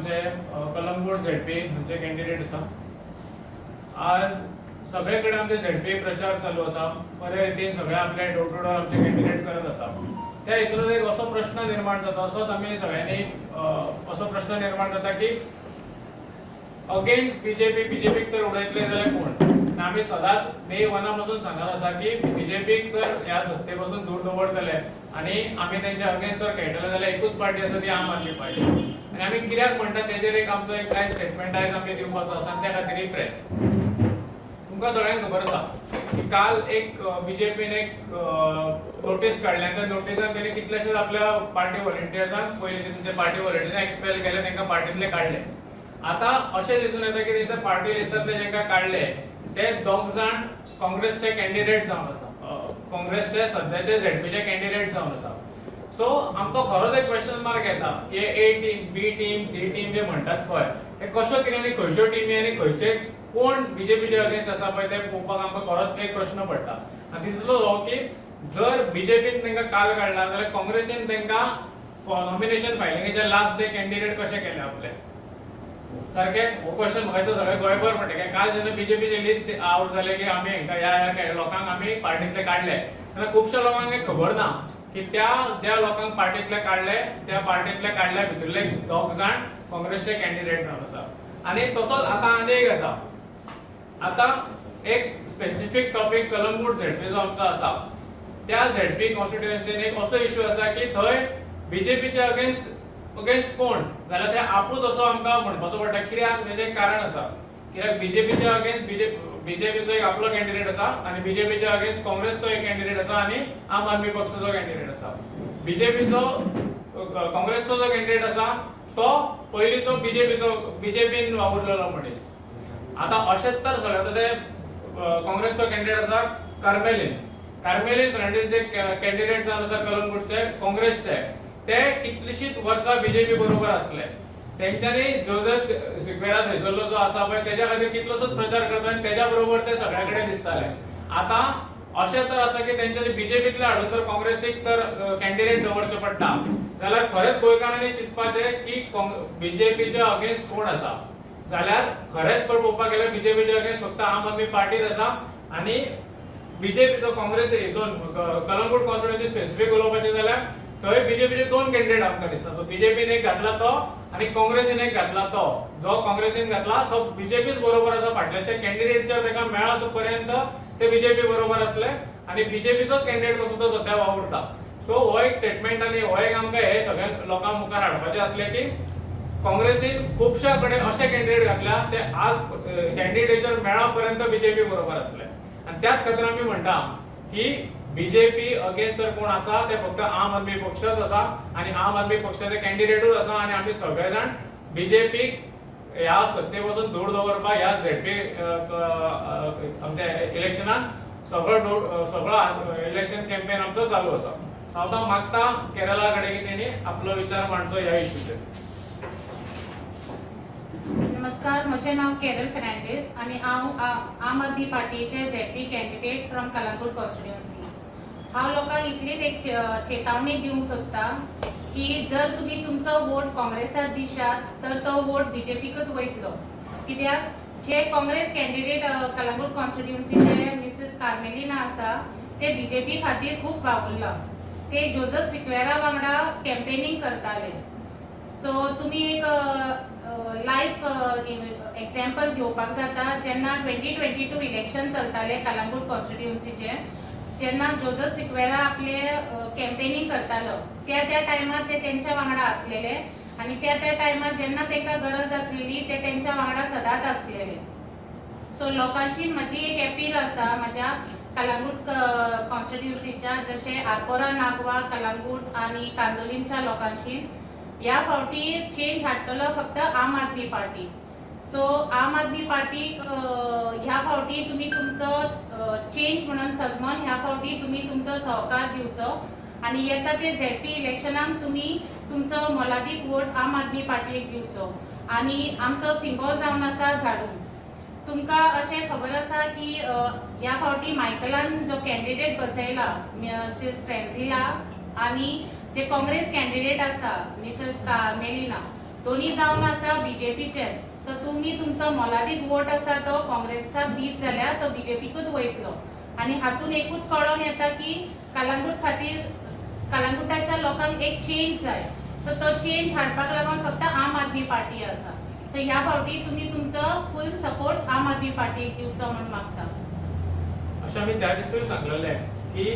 आमचे कलंगूट झेडपी आमचे कॅन्डिडेट आसा. आज सगळे कडेन आमचे झेडपी प्रचार चालू आसा. बऱ्या रितीन सगळे आपले डोर टू डोर आमचे कॅन्डिडेट करत आसा. त्या हितून एक असो प्रश्न निर्माण जाता, असोच आमी सगळ्यांनी असो प्रश्न निर्माण जाता की अगेन्स्ट बीजेपी, बीजेपीक तर उडयतले जाल्यार कोण? आनी आमी सदांच डे वना पासून सांगत आसा की बीजेपीक तर ह्या सत्ते पासून दूर दवरतले आनी आमी तेंच्या अगेन्स्ट जर खेळटले जाल्यार एकूच पार्टी आसा, ती आम आदमी पार्टी. आनी आमी कित्याक म्हणटा तेजेर एक आमचो एक कांय स्टेटमेंट आयज आमी दिवपाचो आसा आनी त्या खातीर ही प्रेस. तुमकां सगळ्यांक खबर आसा की काल एक बीजेपीन एक नोटीस काडल्या आनी त्या नोटिसान तेणी कितलेशेच आपल्या पार्टी व्हॉलंटियर्सांक, पयलीं तेंचे पार्टी व्हॉलंटियर्सांक एक्सपेल केले, तांकां पार्टींतले काडले. आतां अशें दिसून येता की तेंच्या पार्टी लिस्टांतले जेंका काडले ते दोग जाण काँग्रेसचे कॅन्डिडेट जावन आसा, काँग्रेसचे सद्याचे झेडपीचे कॅन्डिडेट जावन आसा. सो आमकां खरोच एक क्वेश्चन मार्क येता की A team, B team, C team जे म्हणटात पळय, हे कश्यो कितें आनी खंयच्यो टिमी आनी खंयचे कोण बीजेपीचे अगेन्स्ट आसा पळय, ते पळोवपाक आमकां खरोच एक प्रश्न पडटा. आनी तितूंतलो हो की जर बीजेपीन तांकां काल काडला जाल्यार काँग्रेसीन तांकां नॉमिनेशन फायलिंगेचे लास्ट डे कॅन्डिडेट कशे केले आपले सारकें? हो क्वेश्चन म्हाका दिसता सगळे गोंयभर पडटा, कित्याक काल जेन्ना बीजेपीचे लिस्ट आवट जाले की आमी हांकां ह्या ह्या लोकांक आमी पार्टींतले काडले, तेन्ना खुबश्या लोकांक हें खबर ना की त्या ज्या लोकांक पार्टींतले काडले, त्या पार्टींतले काडल्या भितरले दोग जाण काँग्रेसचे कॅन्डिडेट जावन आसा. आनी तसोच आतां आनी एक आसा. आतां एक स्पेसिफीक टॉपीक, कलंगूट झेडपी जो आमचो आसा, त्या झेडपी कॉन्स्टिट्युएन्सीन एक असो इश्यू आसा की थंय बीजेपीच्या अगेन्स्ट अगेन्स्ट कोण जाल्यार ते आपूच असो आमकां म्हणपाचो पडटा. कित्याक? तेजें एक कारण आसा. कित्याक बीजेपीच्या अगेन्स्ट बीजेपीचो एक आपलो कॅन्डिडेट आसा आनी बीजेपीच्या अगेन्स्ट काँग्रेसचो एक कॅन्डिडेट आसा आनी आम आदमी पक्षाचो कॅन्डिडेट आसा. बीजेपीचो, काँग्रेसचो जो कॅन्डिडेट आसा तो पयलींचो बीजेपीचो, बीजेपीन वावुरलेलो मनीस. आतां अशेंच तर सगळें आतां ते काँग्रेसचो कॅन्डिडेट आसा कार्मेलीन, कार्मेलीन फर्नांडीस जे कॅन्डिडेट जावन आसा कलंगूटचे काँग्रेसचे, ते कितलीशीच वर्सां बीजेपी बरोबर आसले. तेंच्यांनी जोझेफ सिक्वेरा थंयसरलो जो आसा पळय, तेज्या खातीर कितलोसोच प्रचार करता आनी तेज्या बरोबर ते सगळ्या कडेन दिसताले. आतां अशें तर आसा की तेंच्यांनी बीजेपीतले हाडून तर काँग्रेसीक तर कॅन्डिडेट दवरचें पडटा जाल्यार खरेंच गोंयकारांनी चिंतपाचें की बीजेपीच्या अगेन्स्ट कोण आसा जाल्यार खरेंच पळोवपाक गेल्यार बीजेपीच्या अगेन्स्ट फक्त आम आदमी पार्टीच आसा. आनी बीजेपीचो, काँग्रेस दोन कलंगूट कॉन्स्टिट्युएन्सी स्पेसिफीक उलोवपाचें जाल्यार थंय बीजेपीचे दोन कॅन्डिडेट आमकां दिसता. तो बीजेपीन एक घातला तो आनी काँग्रेसीन एक घातला तो. जो काँग्रेसीन घातला तो बीजेपीच बरोबर आसा. फाटल्याच्या कॅन्डिडेटचेर ताका मेळा तो पर्यंत ते बीजेपी बरोबर आसले आनी बीजेपीचोच कॅन्डिडेट कसो तो सद्या वावुरता. सो हो एक स्टेटमेंट आनी हो एक आमकां हे सगळ्या लोकां मुखार हाडपाचें आसलें की काँग्रेसीन खुबश्या कडेन अशे कॅन्डिडेट घातल्या, ते आज कॅन्डिडेचर मेळा पर्यंत बीजेपी बरोबर आसले. आनी त्याच खातीर आमी म्हणटा की बीजेपी अगेन्स्ट जर कोण आसा, ते फक्त आम आदमी पक्षच आसा आनी आम आदमी पक्षाचे कॅन्डिडेटूच आसा. आनी आमी सगळे जाण बीजेपीक ह्या सत्ते पासून दूर दवरपाक ह्या झेडपी आमच्या इलेक्शनान सगळो सगळो इलेक्शन कॅम्पेन आमचो चालू आसा. हांव आतां मागता केरला कडेन की तेणी आपलो विचार मांडचो ह्या इश्यूचेर. नमस्कार, म्हजें नांव केरल फेर्नांडीस आनी हांव आम आदमी पार्टीचे ZP candidate from Calangute constituency. हांव लोकांक इतलीच एक चेतावणी दिवंक सोदता की जर तुमी तुमचो वोट काँग्रेसाक दिशात तर तो वोट बीजेपीकूच वयतलो, कित्याक जे काँग्रेस कॅन्डिडेट कलंगूट कॉन्स्टिट्युएन्सीचे मिसेस कार्मेलिना आसा, ते बीजेपी खातीर खूब वावुरला. ते जोजफ सिक्वेरा वांगडा कॅम्पेनिंग करताले. सो तुमी एक लायफ एक्झाम्पल घेवपाक जाता. जेन्ना 2022 इलेक्शन चलताले कलंगूट कॉन्स्टिट्युएन्सीचे, जेन्ना जोजफ सिक्वेरा आपले कॅम्पेनिंग करतालो, त्या त्या टायमार ते तेंच्या वांगडा आसलेले आनी त्या त्या टायमार जेन्ना तांकां गरज आसलेली, ते तेंच्या वांगडा सदांच आसलेले. सो लोकांशी म्हजी एक अपील आसा, म्हज्या कलंगूट कॉन्स्टिट्युएन्सीच्या, जशें आरपोरा, नागवा, कलंगूट आनी कांदोलीमच्या लोकांशी, ह्या फावटी चेंज हाडटलो फक्त आम आदमी पार्टी. सो आम आदमी पार्टीक ह्या फावटी तुमी तुमचो चेंज म्हणून सजमोन ह्या फावटी तुमी तुमचो सहकार दिवचो आनी येता ते झेडपी इलेक्शनाक तुमी तुमचो मोलादीक वोट आम आदमी पार्टीक दिवचो. आनी आमचो सिंबॉल जावन आसा झाडू. तुमकां अशें खबर आसा की ह्या फावटी मायकलान जो कॅन्डिडेट बसयला मिसेस फ्रेन्झिला आनी जे काँग्रेस कॅन्डिडेट आसा मिसेस कार्मेलिना, दोनी जावन आसा बीजेपीचे. सो तुमी तुमचो मोलादीक वोट आसा तो काँग्रेसाक दीत जाल्यार तो बीजेपीकूच वयतलो. आनी हातून एकूच कळोन येता की कलंगूट खातीर कलंगुटाच्या लोकांक एक चेंज जाय. सो तो चेंज हाडपाक लागून फक्त आम आदमी पार्टी आसा. सो ह्या फावटी तुमी तुमचो फूल सपोर्ट आम आदमी पार्टीक दिवचो म्हूण मागता. अशें आमी त्या दिसूय सांगलेलें की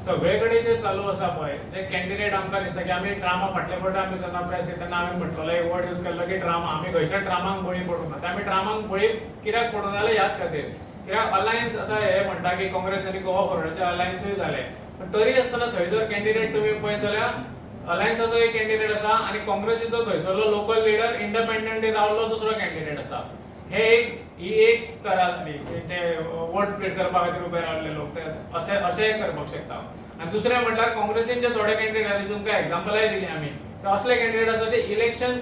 सगळे कडेन जे चालू आसा पळय, जे कॅन्डिडेट आमकां दिसता की आमी ड्रामा, फाटले फावटी आमी जेन्ना प्रेस घेता तेन्ना आमी म्हणटलो, एक वर्ड यूज केल्लो की ड्रामा. आमी खंयच्या ड्रामाक बळी पडूंक ना. आमी ड्रामाक बळी कित्याक पडूंक जाल्यार ह्याच खातीर, कित्याक अलायन्स आतां हे म्हणटा की काँग्रेस आनी गोवा फॉरवर्डाचे अलायन्सूय जाले, पण तरी आसतना थंय जर कॅन्डिडेट तुमी पळयत जाल्यार अलायन्साचो एक कॅन्डिडेट आसा आनी काँग्रेसीचो थंयसरलो लोकल लिडर इंडिपेंडंटली रावल्लो दुसरो कॅन्डिडेट आसा. हे एक ही एक तरा जाली, ते वोट स्प्लीट करपा खातीर उबे रावल्ले लोक ते अशें अशेंय करपाक शकता. आनी दुसरें म्हटल्यार काँग्रेसीन जे थोडे कॅन्डिडेट आसा, तुमकां एग्जाम्पलाय दिली आमी, ते असले कॅन्डिडेट आसा ते इलेक्शन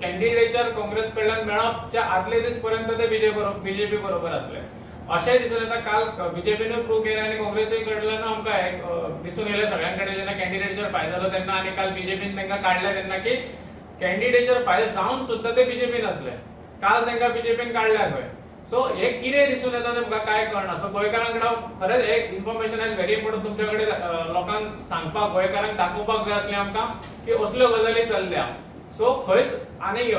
कॅन्डिडेचर काँग्रेस कडल्यान मेळपच्या आदले दीस पर्यंत ते बीजेपी बरोबर आसले अशेंय दिसून येता. काल बीजेपीनूय प्रूव केलें आनी काँग्रेसूय कडल्यान आमकां दिसून येयलें सगळ्यां कडेन जेन्ना कॅन्डिडेचर फायल जालो तेन्ना, आनी काल बीजेपीन तांकां काडलें तेन्ना की कॅन्डिडेचर फायल जावन सुद्दां ते बीजेपीन आसले. काल तांकां बीजेपीन काडल्या खंय. सो हे कितें दिसून येता तें म्हाका कांय कळना. सो गोंयकारां कडेन खरेंच हे इन्फॉर्मेशन is very important तुमच्या कडेन लोकांक सांगपाक, गोंयकारांक दाखोवपाक जाय आसलें आमकां की असल्यो गजाली चल्ल्या. सो खंयच आनी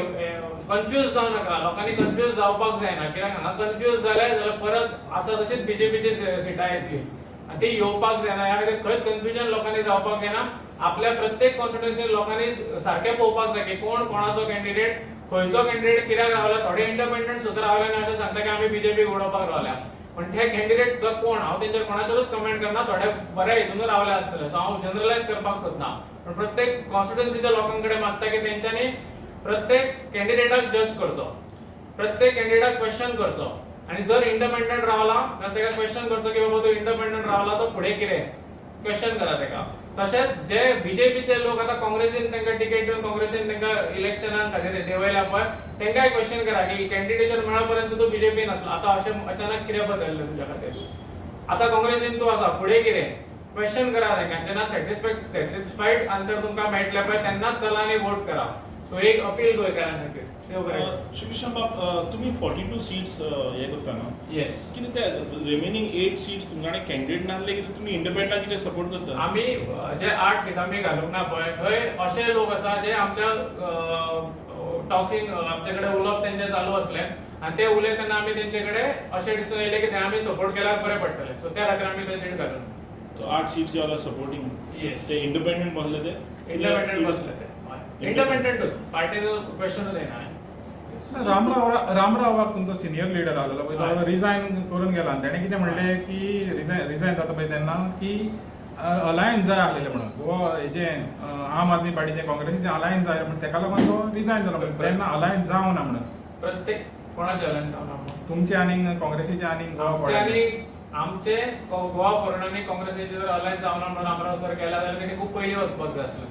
कन्फ्यूज जावं नाका, लोकांनी कन्फ्यूज जावपाक जायना, कित्याक हांगा कन्फ्यूज जाले जाल्यार परत आसा तशीच बीजेपीची सिटां येतली आनी ती येवपाक जायना. ह्या खातीर खंयच कन्फ्युजन लोकांनी जावपाक जायना. आपल्या प्रत्येक कॉन्स्टिट्युएन्सीन लोकांनी सारकें पळोवपाक जाय की कोण कोणाचो कॅन्डिडेट, खंयचो कॅन्डिडेट कित्याक रावला. थोडे इंडिपेंडंट सुद्दां रावले आनी अशें सांगता की आमी बीजेपीक उडोवपाक रावल्या, पण ते कॅन्डिडेट सुद्दां कोण, हांव तेंचेर कोणाचेरूच कमेंट करना. थोडे बरे हितून रावले आसतले, सो हांव जनरलायज करपाक सोदना. पण प्रत्येक कॉन्स्टिट्युएन्सीच्या लोकां कडेन मागता की तेंच्यांनी प्रत्येक कॅन्डिडेटाक जज करचो, प्रत्येक कॅन्डिडेटाक क्वेश्चन करचो, आनी जर इंडिपेंडंट रावला जाल्यार ताका क्वेश्चन करचो की बाबा तूं इंडिपेंडंट रावला तो फुडें कितें, क्वेश्चन करा ताका. तशेंच जे बीजेपीचे लोक आतां काँग्रेसीन तांकां तिकेट दिवन काँग्रेसीन तांकां इलेक्शनाक खातीर देंवयल्या पळय, तांकांय क्वेश्चन करा की कॅन्डिडेचर मेळा पर्यंत तूं बीजेपीन आसलो, आतां अशें अचानक कितें बदललें तुज्या खातीर, आतां काँग्रेसीन तूं आसा, फुडें कितें, क्वेश्चन करा तांकां. जेन्ना सॅटिस्फायड आन्सर तुमकां मेळटले पळय तेन्नाच चला आनी वोट करा. सो एक अपील गोंयकारां खातीर. देव बरें करूं. श्रीकृष्ण बाब, तुमी 42 सीट्स हे करता न्हू? येस. कितें ते रिमेनींग 8 सीट्स तुमच्या कडेन कॅन्डिडेट नासले, कितें तुमी इंडिपेंडंट कितें सपोर्ट करता? आमी जे 8 सिटां आमी घालूंक ना पळय, थंय अशे लोक आसा जे आमच्या टॉकींग, आमचे कडेन उलोवप तेंचें चालू आसलें आनी ते उलयतना आमी तेंचे कडेन अशें दिसून येयलें की थंय आमी सपोर्ट केल्यार बरें पडटलें. सो त्या खातीर आमी थंय सीट घालूंक. तो 8 seats you are supporting? Yes. ते इंडिपेंडंट बसले ते? इंडिपेंडंट बसले ते, इंडिपेंडंटूच, पार्टीचो क्वेश्चनूच येना. रामरावाक तुमचो सिनियर लिडर आसलो पळय, तो रिजायन करून गेला. तेणें कितें म्हणलें की रिजायन जाता पळय तेन्ना की अलायन्स जाय आसलेलें म्हणून, गोवा हेजें आम आदमी पार्टीचें काँग्रेसीचें अलायन्स जाय म्हणून, तेका लागून तो रिजायन जालो म्हणून, तेन्ना अलायन्स जावना म्हणून. प्रत्येक कोणाचे अलायन्स जावना म्हणून? तुमचें आनी काँग्रेसीचें आनी गोवा आमचे आनी फॉरवर्डाचें. आमचे गोवा फॉरवर्ड आनी काँग्रेसीचे जर अलायन्स जावना म्हणून रामराव सर केला जाल्यार तेणी खूब पयलीं वचपाक जाय आसलो.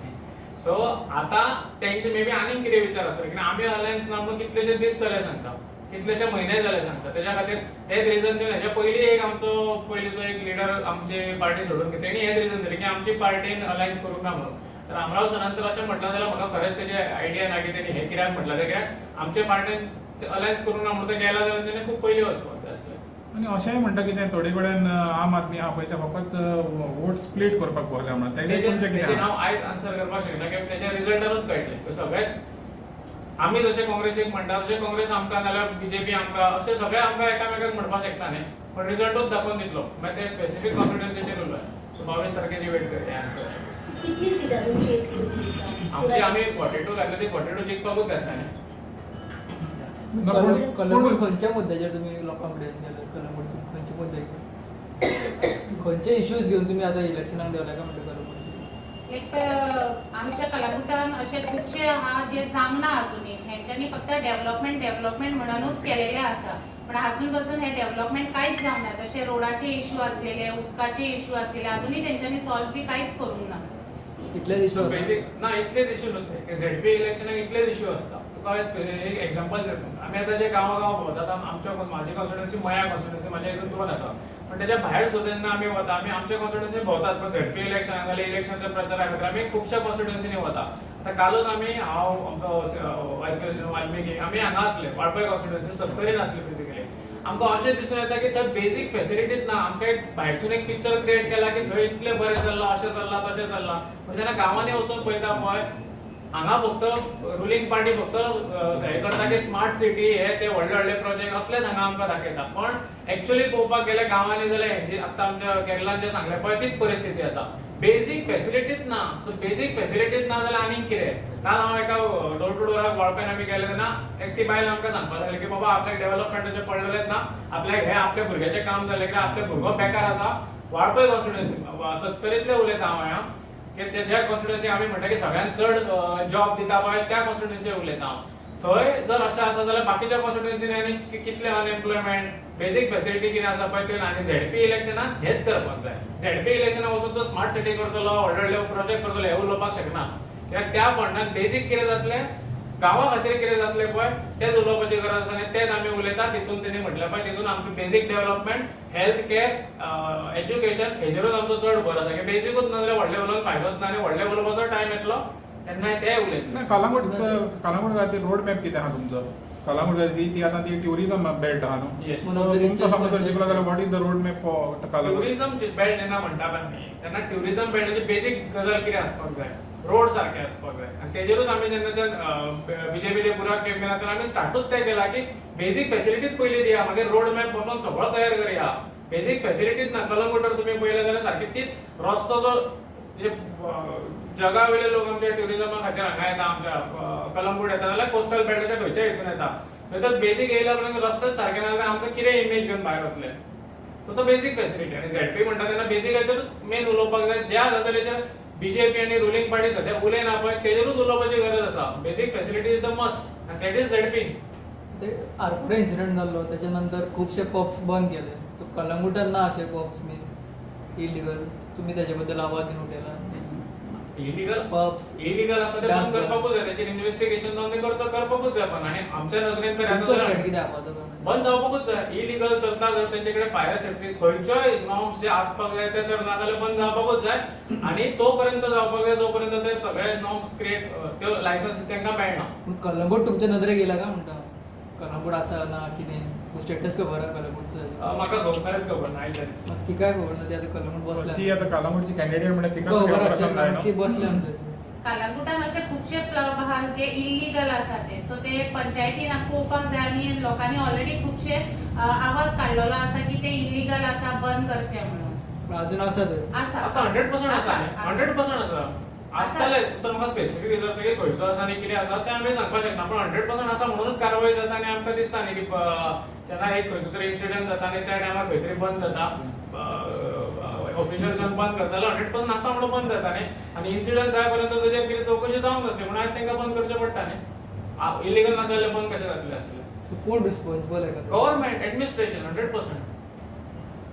सो आतां तेंचे मे बी आनीक कितें विचार आसतले, कित्याक आमी अलायन्स ना म्हणून कितलेशे दीस जाले सांगता, कितलेशे म्हयने जाले सांगता. तेज्या खातीर तेच रिजन दिवन हेच्या पयलीं एक आमचो पयलींचो एक लिडर आमची पार्टी सोडून गेलो, तेणी हेच रिजन दिलें की आमची पार्टीन अलायन्स करूंक ना म्हणून. तर रामराव सरान तर अशें म्हटलां जाल्यार म्हाका खरेंच तेजे आयडिया ना की तेणी हें कित्याक म्हटलां तें, कित्याक आमचे पार्टीन अलायन्स करूंक ना म्हणून ते गेला जाल्यार तेणें खूब पयलीं वचपाक जाय आसलें. आनी अशेंय म्हणटा कितें थोडे कडेन आम आदमी आहा पळय ते फकत वोट स्प्लीट करपाक पळयल्या म्हणून, तेजें तुमचें कितें तेजेर आहा? हांव आयज आन्सर करपाक शकना, कित्याक तेज्या रिजल्टारूच कळटलें. सगळ्यात आमी जशें काँग्रेसीक म्हणटा तशें काँग्रेस आमकां, नाल्यार बीजेपी आमकां, अशें सगळे आमकां एकामेकांक म्हणपाक शकता न्ही, पण रिजल्टूच दाखोवन दितलो. मागीर ते स्पेसिफीक कॉन्स्टिट्युएन्सीचेर उरला. सो 22 तारखेची वेट करया आन्सर. कितली सिटां तुमची येतली अशी दिसता? आमची आमी 42 घातले, ती 42 जिखपाकूच घातल्या न्ही. ना, पूण- कलंगूट खंयच्या मुद्द्याचेर तुमी लोकां फुड्यान गेले? कलंगूटचे खंयचे मुद्दे घेवन, खंयचे इश्यूज घेवन तुमी आतां इलेक्शनाक देंवले काय म्हणटा कलंगूटचे? एक आमच्या कलंगुटान अशे खुबशे आहा जे जावना अजुनूय, हेंच्यांनी फक्त डेव्हलपमेंट डेव्हलपमेंट म्हणूनच केलेले आसा, पण अजून पासून हे डेव्हलपमेंट कांयच जावना. जशे रोडाचे इश्यू आसलेले, उदकाचे इश्यू आसलेले, अजुनूय तेंच्यांनी सॉल्व बी कांयच करूंक ना. इतलेच इश्यू? बेसीक ना, इतलेच इश्यू न्हू, झेडपी इलेक्शनाक इतलेच इश्यू आसता. तुका हांव एक एग्जाम्पल दिता. आमी आतां जे गांवा गांव भोंवतात, आमच्या म्हाजी कॉन्स्टिट्युएन्सी मया कॉन्स्टिट्युएन्सी, म्हाज्या हितून 2 आसा, पण त्याच्या भायर सुद्दां जेन्ना आमी वता, आमी आमच्या कॉन्स्टिट्युएन्सी भोंवतात, पण झेडपी इलेक्शनाक जाल्यार इलेक्शनाच्या प्रचारा खातीर आमी खुबश्या कॉन्स्टिट्युएन्सीनी वता. आतां कालूच आमी, हांव, आमचो वायस प्रेसिडेंट वाल्मिकी, आमी हांगा आसले वाळपय कॉन्स्टिट्युएन्सी, सत्तरीन आसले. बेसिकली आमकां अशें दिसून येता की थंय बेजीक फेसिलिटीज ना. आमकां एक भायरसून एक पिक्चर क्रिएट केला की थंय इतलें बरें चल्लां, अशें चल्लां, तशें चल्लां, पूण जेन्ना गांवांनी वचून पळयता पळय, हांगा फक्त रुलींग पार्टी फक्त हें करता की स्मार्ट सिटी हे ते व्हडले व्हडले प्रोजेक्ट असलेच हांगा आमकां दाखयता. पण एक्चुअली पळोवपाक गेल्यार गांवांनी जाल्यार हेंची आतां आमच्या केरलान जें सांगलें पळय, तीच परिस्थिती आसा. बेजीक फेसिलिटीज ना. सो बेजीक फेसिलिटीज ना जाल्यार आनीक कितें? काल हांव एका डोर टू डोराक वाळपयन आमी गेले तेन्ना एकटी बायल आमकां सांगपाक लागली की बाबा, आपल्याक डेव्हलपमेंटाचें पडलेलेंच ना, आपल्याक हें आपल्या भुरग्याचें काम जालें, कित्याक आपले भुरगो बेकार आसा. वाळपय कॉन्स्टिट्युएन्सी, सत्तरींतले उलयता हांव ह्या, की ते ज्या कॉन्स्टिट्युएन्सी आमी म्हणटा की सगळ्यांत चड जॉब दिता पळय, त्या कॉन्स्टिट्युएन्सी उलयता हांव. थंय जर अशें आसा जाल्यार बाकीच्या कॉन्स्टिट्युएन्सीनी आनी कितले अनएम्प्लॉयमेंट, बेसीक फेसिलिटी कितें आसा पळय त्यो. आनी झेडपी इलेक्शनाक हेच करपाक जाय. झेडपी इलेक्शनाक वचून तो स्मार्ट सिटी करतलो, व्हडले व्हडले प्रोजेक्ट करतलो हें उलोवपाक शकना, कित्याक त्या फंडान बेसीक कितें जातलें, गांवा खातीर कितें जातलें पळय, तेच उलोवपाची गरज आसा आनी तेच आमी उलयता. तितून तेणी म्हटलें पळय, तितून आमची basic development, health care, education हेजेरूच आमचो चड भर आसा, की बेसिकूच ना जाल्यार व्हडलें उलोवन फायदोच ना आनी व्हडलें उलोवपाचो टायम येतलो तेन्ना ते उलयतले. ना, कलांगूट, कलांगूट खातीर रोड मॅप कितें आहा तुमचो? कलांगूट खातीर ती आतां ती ट्युरिझम बेल्ट आहा न्हू? Yes. So तुमचो समज जर जिखलो जाल्यार what is the road map for Calangute? Tourism belt जेन्ना म्हणटात आमी तेन्ना ट्युरिझम बेल्टाची बेसीक गजाल कितें आसपाक जाय? रोड सारके आसपाक जाय. आनी तेजेरूच आमी जेन्नाच्यान बीजेपीचे बुराक कॅम्पेन तेन्ना आमी स्टार्टूच तें केला की बेसीक फेसिलिटीज पयलीं दिया, मागीर रोड मॅप बसोन सगळो तयार करया. बेसीक फेसिलिटीज ना. कलंगूटर तुमी पळयलें जाल्यार सारकी तीच रस्तो जो जे जगा वयले लोक आमच्या ट्युरिझमा खातीर हांगा येता, आमच्या कलंगूट येता जाल्यार कोस्टल बेल्टाच्या खंयच्या हितून येता, थंय तर बेसीक येयल्या उपरांत रस्तेच सारके ना जाल्यार आमचो कितें इमेज घेवन भायर वतले? सो तो बेसीक फेसिलिटी. आनी झेडपी म्हणटा तेन्ना बेसिकाचेरूच मेन उलोवपाक जाय. ज्या गजालीचेर बीजेपी आनी रुलींग पार्टी सद्या उलयना पळय, तेजेरूच उलोवपाची गरज आसा. Basic facility is the must आनी that is ZP. ते आरपोरा इन्सिडंट जाल्लो त्याच्या नंतर खुबशे पब्स बंद केले. सो कलंगूटान ना अशे पब्स बीन इलिगल? तुम्ही त्याच्या बद्दल आवाज बीन उठयला? इलिगल पब्स इलिगल आसा ते बंद Dance करपाकूच जाय. तेचेर इन्व्हेस्टिगेशन जावन ते करता करपाकूच जाय. पण आनी आमच्या नजरेन तर तुमचो आतां स्टँड कितें आवाजाचो? बंद जावपाकूच जाय. इलिगल चलता जर, तेंचे कडेन फायर सेफ्टी खंयचोय नॉर्म्स जे आसपाक जाय ते तर ना जाल्यार बंद जावपाकूच जाय. आनी तो पर्यंत जावपाक जाय जो पर्यंत ते सगळे नॉर्म्स क्रिएट, त्यो लायसन्स तांकां मेळना. पूण कलंगूट तुमच्या नदरेक येयला काय म्हणटा? कलंगूट आसा ना कितें स्टेटस खबर आहा कलंगूटचो? म्हाका खरेंच खबर ना आयच्या दिसा. मग तिकाय खबर ना. ती आतां कलंगूट बसल्या. ती आतां कलांगूटची कॅन्डिडेट म्हणल्यार तिका तुका खबर पसंत आसचें जाय ना. न्हू? ती बसल्या म्हणटा. कालांगुटान अशे खुबशे क्लब आहा जे इल्लीगल आसा ते. सो ते पंचायतीन पळोवपाक जाय आनी लोकांनी ऑलरेडी खुबशे आवाज काडलेलो आसा की ते इल्लीगल आसा, बंद करचे म्हणून. पण अजून आसा थंय? आसा. आसा, 100% आसा. आसा. 100% आसा, आसतलेच. तर म्हाका स्पेसिफीक विचारता की खंयचो आसा आनी कितें आसा तें आमी सांगपाक शकना, पण 100% आसा म्हणूनच कारवाय जाता. आनी आमकां दिसता न्ही की जेन्ना एक खंयचो तरी इन्सिडंट जाता आनी त्या टायमार खंय तरी बंद जाता, ऑफिशियल्सान बंद करता जाल्यार 100% आसा म्हणून बंद जाता न्ही. आनी इन्सिडंट जाय पर्यंत तेजेर कितें चवकशी जावंक नासली म्हणून आयज तांकां बंद करचें पडटा न्ही. इलिगल नासल्यार बंद कशें जातलें आसलें? सो कोण रिस्पॉन्सिबल आहे का? Government administration, 100%.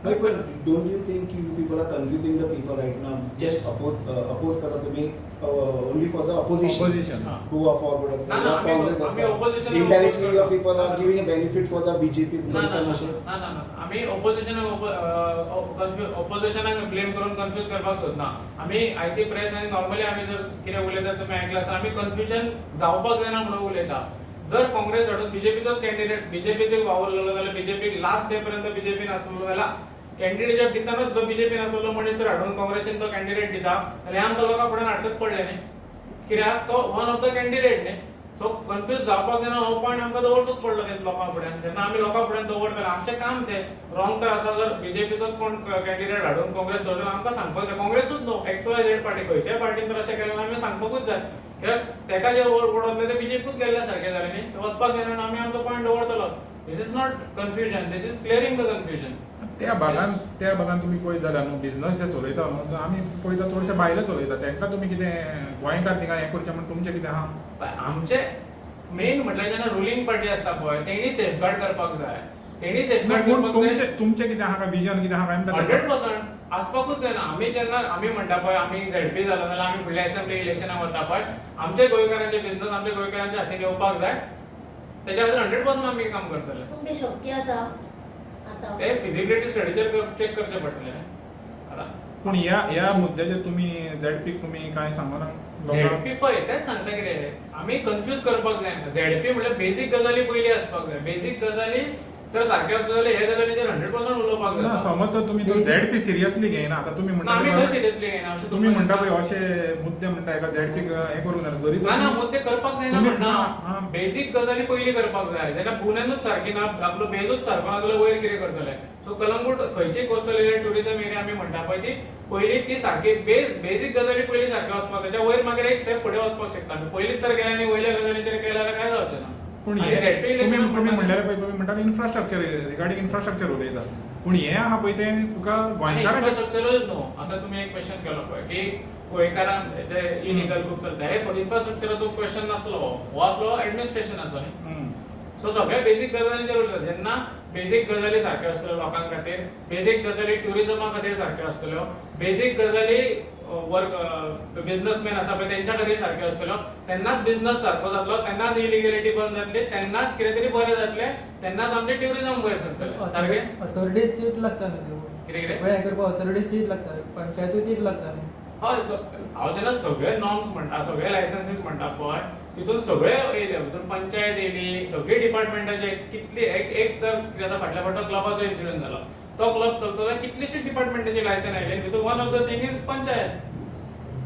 Right, but don't you think you people are confusing the people right now? Just oppose करा तुम्ही only for the opposition. Opposition. हा. Goa forward ना, ना, Congress. आम्ही opposition Indirectly oppose your करतो. people are giving a benefit for the BJP. ना ना अशें. ना ना ना, आमी ऑपोजिशनाक ऑपोजिशनाक ब्लेम करून कन्फ्यूज करपाक सोदना. आमी आयची प्रेस आनी नॉर्मली आमी जर कितें उलयता, तुमी आयकलां आसत, आमी कन्फ्युजन जावपाक जायना म्हणून उलयता. जर काँग्रेस हाडून बीजेपीचो कॅन्डिडेट, बीजेपीचे वावुरलेलो जाल्यार, बीजेपीक लास्ट डे पर्यंत बीजेपीन आसलेलो जाल्यार, कॅन्डिडेट दितना सुद्दां बीजेपीन आसलेलो मनीस जर हाडून काँग्रेसीन तो कॅन्डिडेट दिता जाल्यार आमकां लोकां फुड्यान हाडचेच पडलें न्ही, कित्याक तो वन ऑफ the candidate न्ही. सो कन्फ्यूज जावपाक जायना हो पॉयंट आमकां दवरचोच पडलो ते लोकां फुड्यान. जेन्ना आमी लोकां फुड्यान दवरतले, आमचें काम तें रॉंग तर आसा. जर बीजेपीचो कोण कॅन्डिडेट हाडून काँग्रेस दवरता, आमकां सांगपाक जाय. काँग्रेसूच न्हू, एक्स वाय झेड पार्टी, खंयच्याय पार्टीन तर अशें केलें जाल्यार आमी सांगपाकूच जाय, कित्याक तेका जे वडोतले ते बीजेपीकूच गेल्ल्या सारकें जालें न्ही. ते वचपाक जायना आनी आमी आमचो point दवरतलो. This is not confusion, this is clearing the confusion. त्या भागान तुमी पळयत जाल्यार न्हू, बिझनस जे चलयता न्हू आमी पळयता, चडशे बायलो चलयता. तांकां तुमी कितें गोंयकार थिंगा हें करचें म्हण तुमचें कितें आहा? आमचे मेन म्हटल्यार जेन्ना रुलींग पार्टी आसता पळय, तेणी सेफगार्ड करपाक जाय, तेणी सेफगार्ड पूण करपाक जाय. तुमचें तुमचें कितें आहा काय, विजन कितें आहा काय? 100% आसपाकूच जायना. आमी जेन्ना आमी म्हणटा पळय, आमी झेडपी जालो जाल्यार आमी फुडल्या असेंब्ली इलेक्शनाक वता पळय, आमचे गोंयकारांचे बिझनस आमच्या गोंयकारांच्या हातीन येवपाक जाय. तेच्या खातीर 100% आमी काम करतले. पूण ते शक्य आसा आतां? ते फिजिबिलिटी स्टडीचेर चॅक करचें पडटलें आतां. पूण ह्या ह्या मुद्द्याचेर तुमी झेडपीक तुमी कांय सांगना लोकांक? झेडपी पळय, तेंच सांगता कितें, आमी कन्फ्यूज करपाक जायना. झेडपी म्हळ्यार बेसीक गजाली पयलीं आसपाक जाय. बेसीक गजाली तर सारक्यो आसल्यो जाल्यार हे गजालीचेर 100% उलोवपाक ना, जाता. समज तर तुमी Basic- ZP seriously घेयना आतां तुमी ना, आमी म्हणटा खंय सिरियसली घेयना अशें तुमी तुमकां म्हणटा पळय दिसता? अशे मुद्दे म्हणटा एका झेडपीक हें करूंक जायना जरी ना ना, मुद्दे करपाक जायना तुम्ही- म्हणना. हा. बेसीक गजाली पयलीं करपाक जाय. जेन्ना बुन्यादूच सारकी ना, आपलो बेजूच सारको ना जाल्यार वयर कितें करतले? सो कलंगूट खंयची कोस्टल एरिया, टुरिझम एरिया आमी म्हणटा पळय, ती पयलीं ती सारकी बेसीक गजाली पयलीं सारक्यो वचपाक, त्याच्या वयर मागीर एक स्टेप फुडें वचपाक शकता आमी. पयलींच तर गेले आनी वयल्या गजालींचेर केलें जाल्यार काय जावचें ना. पूण आनी हे ZP तुमी election तुमी म्हणटा- म्हणलेले पळय, तुमी म्हणटा इन्फ्रास्ट्रक्चर, रिगार्डींग इन्फ्रास्ट्रक्चर उलयता, पूण हें आहा पळय तें तुका गोंयकारांक इन्फ्रास्ट्रक्चरच न्हू. आतां तुमी एक क्वेश्चन केलो पळय की गोंयकारांक जे इलिगल खूब चलता, हे इन्फ्रास्ट्रक्चराचो क्वेश्चन नासलो, हो आसलो एडमिनिस्ट्रेशनाचो न्ही. सो सगळ्या बेसीक गजालींचेर उरता. जेन्ना बेसीक गजाली सारक्यो आसतल्यो लोकां खातीर, बेसीक गजाली ट्युरिझमा खातीर सारक्यो आसतल्यो, बेसीक गजाली वर्क बिझनसमॅन आसा पळय तेंच्या खातीर सारक्यो आसतल्यो, तेन्नाच बिझनस सारको जातलो, तेन्नाच इलिगेलिटी बंद जातली, तेन्नाच कितें तरी बरें जातलें, तेन्नाच आमचें ट्युरिझम वयर सरतलें सारकें. ऑथॉरिटीज तीच लागता न्हू त्यो. कितें कितें? सगळें हें करपाक ऑथॉरिटीज तीच लागता, पंचायतूय तीच लागता न्हू. हय, हांव जेन्ना सगळे नॉर्म्स म्हणटा, सगळे लायसन्सीस म्हणटा पळय, तितून सगळे येयले, तितून पंचायत येयली, सगळे डिपार्टमेंटाचे कितली एक एक तर कितें आतां फाटल्या फावट क्लबाचो इन्सिडंट जालो, तो क्लब चलतो जाल्यार कितलीशीच डिपार्टमेंटाची लायसन आयली, तितून one of the thing is panchayat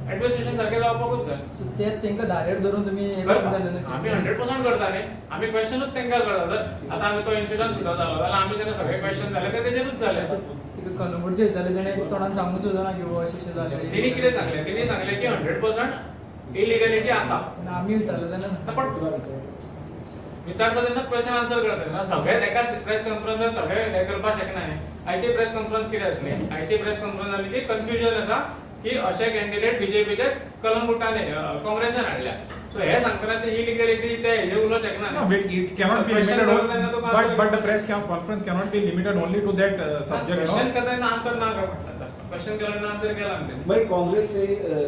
administration सारकें जावपाकूच जाय. सो ते तेंकां धारेर धरून तुमी हें करूंक जाय न्हू. आमी 100% करता न्ही, आमी क्वेश्चनूच तांकां करता. जर आतां आमी तो इन्सिडंट सुद्दां जालो जाल्यार आमी जेन्ना सगळे क्वेश्चन जाले ते तेजेरूच जाले. आतां तिका कलंगूटचे विचारलें तेणें तोंडान सांगूंक सुद्दां ना की बाबा अशें अशें जालें. तेणी कितें सांगलें? तेणी सांगलें की 100% इलिगॅलिटी आसा. ना, आमी विचारलें तेन्ना ना, पण विचारता तेन्ना क्वेश्चन आन्सर करता तेन्ना सगळे एकाच प्रेस कॉन्फरन्सार सगळे हे करपाक शकना न्ही. आयची प्रेस कॉन्फरन्स कितें आसली? आयची प्रेस कॉन्फरन्स जाली की कन्फ्युजन आसा की अशे कॅन्डिडेट बीजेपीचे कलंगुटाने काँग्रेसान हाडल्या. सो हे सांगतना ते इलिगॅलिटी ते हेजे उलोवंक शकना No, न्ही. but it cannot be Question limited. करता तेन्ना तुका But answer but the press conference cannot be limited only to that subject. No? Question करता तेन्ना आन्सर ना काय म्हटलं. क्वेश्चन केलं तेन्ना आन्सर केला न्ही तेणी. But Congress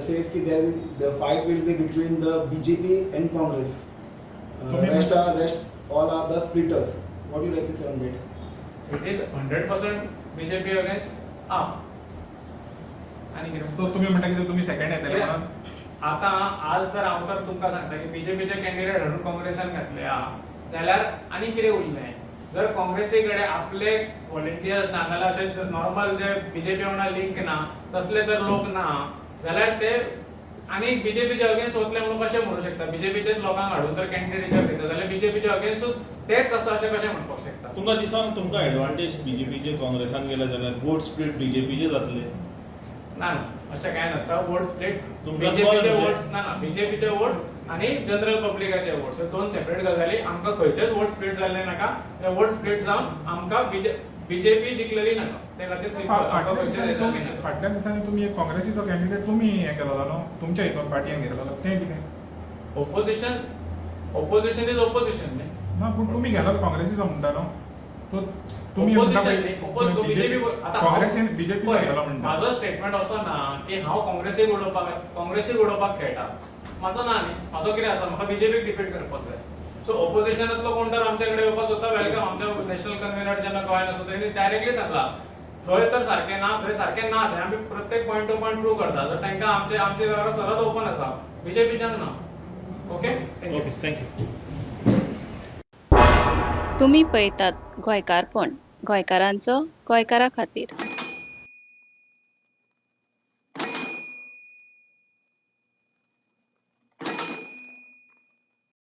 says ki there the fight will be between the BJP and Congress. तुम्ही- Rest all are the splitters. What do you like to say on that? It is 100% BJP against AAP. आनी कितें? So तुम्ही म्हणटा कितें, तुमी second येतले म्हणून? आता आज जर हांव तर तुमकां सांगता की बीजेपीचे कॅन्डिडेट हाडून काँग्रेसान घातले आहा जाल्यार आनी कितें उरलें? जर काँग्रेसी कडेन आपले व्हॉलंटियर्स ना जाल्यार अशे नॉर्मल जे बीजेपी वांगडा लिंक ना तसले जर लोक ना जाल्यार ते आनी बीजेपीच्या अगेन्स्ट वतले म्हणून कशें म्हणू शकता? बीजेपीचेच लोकांक हाडून जर कॅन्डिडेचर दिता जाल्यार बीजेपीच्या अगेन्स्टूच तेच आसा अशें कशें म्हणपाक शकता? तुमकां दिसना तुमकां एडवांटेज बीजेपीचे काँग्रेसान गेले जाल्यार वोट स्प्लीट बीजेपीचे जातले? ना ना, अशें कांय नासता. वोट स्प्लीट तुमकां बीजेपीचे कळ्ळें. वोट्स ना ना, बीजेपीचे वोट्स आनी जनरल पब्लिकाचे वोट्स हे दोन सेपरेट गजाली. आमकां खंयचेच वोट स्प्लीट जाल्ले नाका. वोट स्प्लीट जावन आमकां बीजेपी जिखलेली नाका. ते खातीर सिंपल, आमकां फाटल्या खंयचेच दिसांनी हें जाल्लें तुमी नाका. फाटल्या दिसांनी तुमी एक काँग्रेसीचो कॅन्डिडेट तुमी हें केलो न्हू, तुमच्या हितून पार्टयेन घेतलो, तें कितें? ओपोजिशन, ओपोजिशन is opposition न्ही. ना, पूण तुमी घेतलो काँग्रेसीचो म्हणटा न्हू तो तुमी म्हणटा Opposition न्ही, बीजेपी पळय, काँग्रेसीन बीजेपी पळय, घेतलो म्हणटा. म्हाजो स्टेटमेंट असो ना की हांव काँग्रेसीक उडोवपाक खेळटा, म्हाजो ना न्ही. म्हाजो कितें आसा, म्हाका बीजेपीक डिफीट करपाक जाय. सो ओपोजिशनांतलो कोण तर आमच्या कडेन येवपाक सोदता, welcome. आमच्या नॅशनल कन्व्हिनर जेन्ना गोंयांत आसलो तेणी डायरेक्टली सांगला थंय तर सारकें ना, थंय सारकें नाच हें आमी प्रत्येक पॉयंट टू पॉयंट प्रूव करता. तर तांकां आमचे आमचे दारां सदांच ओपन आसा, बीजेपीच्यान ना. Okay, thank you. Okay, thank you. तुमी पळयतात गोंयकारपण, गोंयकारांचो गोंयकारा खातीर.